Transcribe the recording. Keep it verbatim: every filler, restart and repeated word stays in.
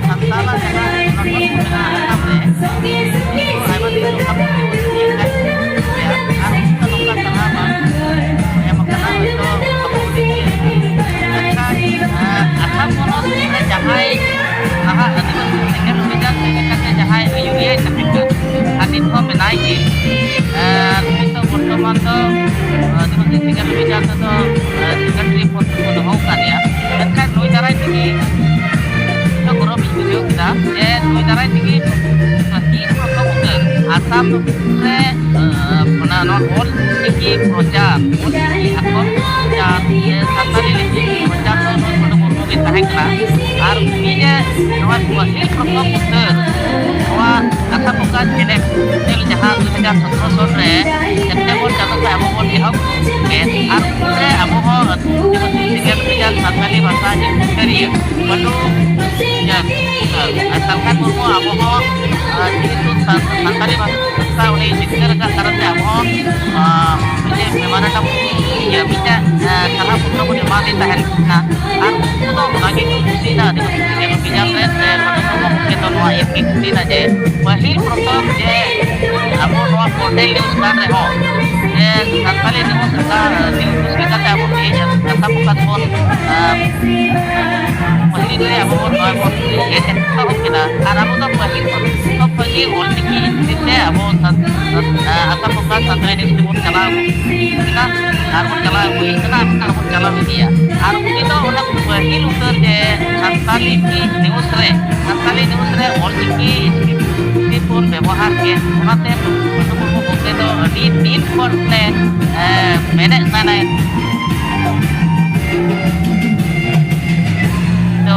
ᱥᱟᱱᱛᱟᱲᱟᱜ ᱡᱟᱦᱟᱸ ᱥᱟᱱᱛᱟᱲ ᱥᱟᱶᱛᱟ ᱨᱮ ᱟᱭᱢᱟ ᱫᱤᱱ ᱱᱚᱝᱠᱟ ᱵᱚᱱ ᱟᱨ ᱱᱚᱝᱠᱟ ᱱᱚᱝᱠᱟ ᱥᱟᱨᱦᱟᱣ ᱵᱟᱝ ᱮᱢ ᱟᱠᱟᱱᱟ, ᱦᱚᱭᱛᱳ ᱵᱟᱵᱚᱱ ᱵᱩᱡᱷᱟᱹᱣ ᱫᱟᱲᱮᱭᱟᱜ ᱠᱟᱱᱟ᱾ ᱢᱮᱱᱠᱷᱟᱱ, ᱟᱸ, ᱟᱥᱟᱢ ᱯᱚᱱᱚᱛ ᱨᱮ ᱡᱟᱦᱟᱸᱭ ᱱᱟᱦᱟᱜ ᱟᱹᱫᱤᱵᱟᱹᱥᱤ ᱥᱮᱸᱜᱮᱞ ᱚᱵᱷᱤᱡᱟᱱ ᱞᱮᱠᱟᱛᱮ ᱡᱟᱦᱟᱸᱭ ᱟᱹᱭᱩᱨᱤᱭᱟᱹᱭ ᱛᱟᱦᱮᱸ ᱠᱟᱱᱟ, ᱟᱨ ᱱᱤᱛ ᱦᱚᱸ ᱢᱮᱱᱟᱭ ᱜᱮ᱾ ᱟᱨ ᱱᱤᱛᱚᱜ ᱵᱚᱨᱛᱚᱢᱟᱱ ᱫᱚ, ᱟᱸ, ᱟᱹᱫᱤᱵᱟᱹᱥᱤ ᱥᱮᱸᱜᱮᱞ ᱚᱵᱷᱤᱡᱟᱱ ᱨᱮᱫᱚ, ᱟᱸ, ᱥᱮᱠᱨᱮᱴᱟᱨᱤ ᱯᱚᱫ ᱨᱮᱠᱚ ᱫᱚᱦᱚ ᱟᱠᱟᱫᱮᱭᱟ᱾ ᱢᱮᱱᱠᱷᱟᱱ ᱱᱩᱭ ᱫᱟᱨᱟᱭ ᱛᱮᱜᱮ ᱤᱧ ᱫᱚ ᱜᱚᱨᱚᱵᱤᱧ ᱵᱩᱡᱷᱟᱹᱣ ᱠᱮᱫᱟ ᱡᱮ ᱱᱩᱭ ᱫᱟᱨᱟᱭ ᱛᱮᱜᱮ ᱯᱟᱹᱦᱤᱞ ᱯᱨᱚᱛᱷᱚᱢ ᱩᱛᱟᱹᱨ ᱟᱥᱟᱢ ᱨᱮ, ᱟᱸ, ᱚᱱᱟ, ᱱᱚᱣᱟ ᱚᱞ ᱪᱤᱠᱤ ᱯᱨᱚᱪᱟᱨ, ᱚᱞ ᱪᱤᱠᱤ ᱟᱠᱷᱚᱨ ᱯᱨᱚᱪᱟᱨ, ᱥᱮ ᱥᱟᱱᱛᱟᱲᱤ ᱞᱤᱯᱤ ᱯᱨᱚᱪᱟᱨ ᱫᱚ ᱱᱩᱭ ᱢᱩᱨᱢᱩ ᱜᱮ ᱛᱟᱦᱮᱸ ᱠᱟᱱᱟ᱾ ᱟᱨ ᱩᱱᱤ ᱜᱮ ᱱᱚᱣᱟ ᱯᱟᱹᱦᱤᱞ ᱯᱨᱚᱛᱷᱚᱢ ᱩᱛᱟᱹᱨ ᱱᱚᱣᱟ ᱠᱟᱛᱷᱟ ᱯᱨᱚᱠᱟᱥ ᱪᱮᱱᱮᱞ, ᱡᱟᱦᱟᱸ ᱫᱩ ᱦᱟᱡᱟᱨ ᱥᱚᱛᱨᱚ ᱥᱚᱱ ᱨᱮ ᱥᱮᱯᱴᱮᱢᱵᱚᱨ ᱪᱟᱸᱫᱳ ᱠᱷᱚᱱ ᱟᱵᱚ ᱵᱚᱱ ᱮᱦᱚᱵ ᱠᱮᱫ, ᱟᱨ ᱩᱱᱨᱮ ᱟᱵᱚ ᱦᱚᱸ ᱥᱮᱸᱜᱮᱞ ᱚᱵᱷᱤᱡᱟᱱ ᱥᱟᱱᱛᱟᱲᱤ ᱵᱷᱟᱥᱟ ᱡᱤᱛᱠᱟᱹᱨᱤᱭᱟᱹ ᱯᱟᱹᱰᱩ ᱟᱨ ᱥᱟᱞᱠᱷᱟᱱ ᱢᱩᱨᱢᱩ ᱟᱵᱚ ᱦᱚᱸ, ᱟᱨ ᱡᱮᱦᱮᱛᱩ ᱥᱟᱱ-, ᱥᱟᱱᱛᱟᱲᱤ ᱵᱷᱟᱥᱟ ᱩᱱᱤ ᱡᱤᱛᱠᱟᱹᱨ ᱟᱠᱟᱫ ᱠᱟᱨᱚᱱ ᱛᱮ ᱟᱵᱚ ᱦᱚᱸ, ᱟᱸ, ᱢᱤᱫᱴᱮᱱ memorandum, ᱤᱭᱟᱹ, ᱢᱤᱫᱴᱮᱱ, ᱟᱸ, ᱥᱟᱨᱦᱟᱣ ᱯᱚᱛᱨᱚ ᱵᱚᱱ ᱮᱢᱟᱫᱮ ᱛᱟᱦᱮᱱ ᱠᱟᱱᱟ᱾ ᱟᱨ ᱩᱱᱠᱩ ᱫᱚ ᱚᱱᱟ ᱜᱮᱠᱚ ᱠᱩᱥᱤᱭᱮᱱᱟ, ᱟᱹᱰᱤ ᱠᱚ ᱠᱩᱥᱤᱭᱮᱱᱟ᱾ ᱵᱤᱡᱟᱱ ᱨᱮ ᱥᱮ ᱯᱟᱹᱦᱤᱞ ᱯᱨᱚᱛᱷᱚᱢ ᱡᱮ ᱟᱵᱚ ᱱᱚᱣᱟ portal news ᱠᱟᱱ ᱨᱮᱦᱚᱸ, ᱡᱮ ᱥᱟᱱᱛᱟᱲᱤ news ᱚᱠᱟ news ᱞᱮᱠᱟᱛᱮ ᱟᱵᱚ ᱛᱮᱦᱮᱧ ᱠᱟᱛᱷᱟ ᱯᱨᱚᱠᱟᱥ ᱵᱚᱱ, ᱟᱸ, ᱯᱟᱹᱦᱤᱞ ᱨᱮ ᱟᱵᱚ ᱵᱚᱱ ᱱᱚᱣᱟ ᱵᱚᱱ ᱮᱛᱚᱦᱚᱵ ᱠᱮᱫᱟ᱾ ᱟᱨ ᱟᱵᱚ ᱫᱚ ᱯᱟᱹᱦᱤᱞ ᱠᱷᱚᱱ ᱮᱛᱚᱦᱚᱵ ᱠᱷᱚᱱ ᱜᱮ ᱚᱞᱪᱤᱠᱤ ᱦᱤᱥᱟᱹᱵ ᱛᱮ ᱟᱵᱚ ᱥᱟᱱ-, ᱥᱟᱱ-, ᱟ, ᱟᱥᱟᱢ ᱵᱟᱝᱜᱟᱞ ᱥᱟᱱᱛᱟᱲᱤ news ᱛᱮᱵᱚᱱ ᱪᱟᱞᱟᱣ ᱟᱹᱜᱩ ᱠᱟᱱᱟ ᱟᱨ ᱵᱚᱱ ᱪᱟᱞᱟᱣ ᱟᱹᱜᱩᱭᱮᱫ ᱠᱟᱱᱟ ᱟᱨ ᱵᱚᱱ ᱪᱟᱞᱟᱣ ᱤᱫᱤᱭᱟ᱾ ᱟᱨ ᱩᱱᱤ ᱫᱚ ᱚᱱᱟ ᱯᱟᱹᱦᱤᱞ ᱩᱛᱟᱹᱨ ᱡᱮ ᱥᱟᱱᱛᱟᱲᱤ news ᱨᱮ, ᱥᱟᱱᱛᱟᱲᱤ news ᱨᱮ ᱚᱞᱪᱤᱠᱤ script ᱵᱚᱱ ᱵᱮᱵᱚᱦᱟᱨ ᱠᱮᱫ, ᱚᱱᱟᱛᱮ ᱯᱨᱚᱯᱷᱩᱞᱞᱚ ᱢᱩᱨᱢᱩ ᱜᱚᱢᱠᱮ ᱫᱚ ᱟᱹᱰᱤ ᱫᱤᱱ ᱠᱷᱚᱱ ᱢᱟᱱᱮ, ᱮ, ᱢᱮᱱᱮᱫ ᱛᱟᱦᱮᱱᱟᱭ᱾ ᱫᱚ